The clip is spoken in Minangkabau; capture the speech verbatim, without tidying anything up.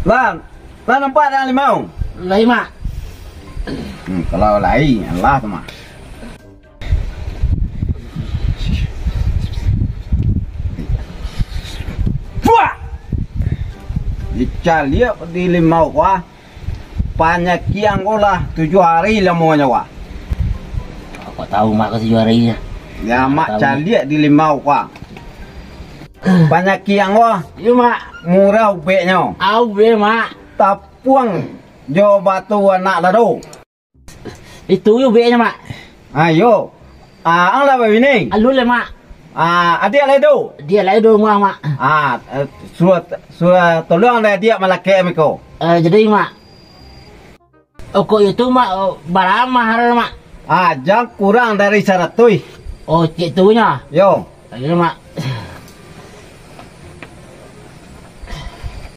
Lah, lah nampak dah limau? Lai, Mak. Hmm, kalau lai, alah tu, Mak. Fuak! Dicaliak di limau ko, ah. Panyakik ang ko lah tujuah hari lamonyo, wak. Kok tahu, Mak, ko tujuah hari nyo? Ya, Mak, tahu. Caliak di limau ko, ah. Panyakik ang ko, ah. Iyo, Mak. Murah ubeknyo. Ah, ubek, Mak. Tapuang jo batu anak lado. Itu yo ubeknyo, Mak. Ayo. Ah, ang lah babini? Alun lai, Mak. Ah, adiak lai do? Adiak lai do rumah, Mak. Ah, eh, suruah, suruah tolong lah adiak malakek miko. Eh, jadi, Mak. Okok itu, Mak, oh, bara mahar, Mak? Ah, jan kurang dari saratuih. Oh, cek tu nyo? Yo. Ayo, Mak.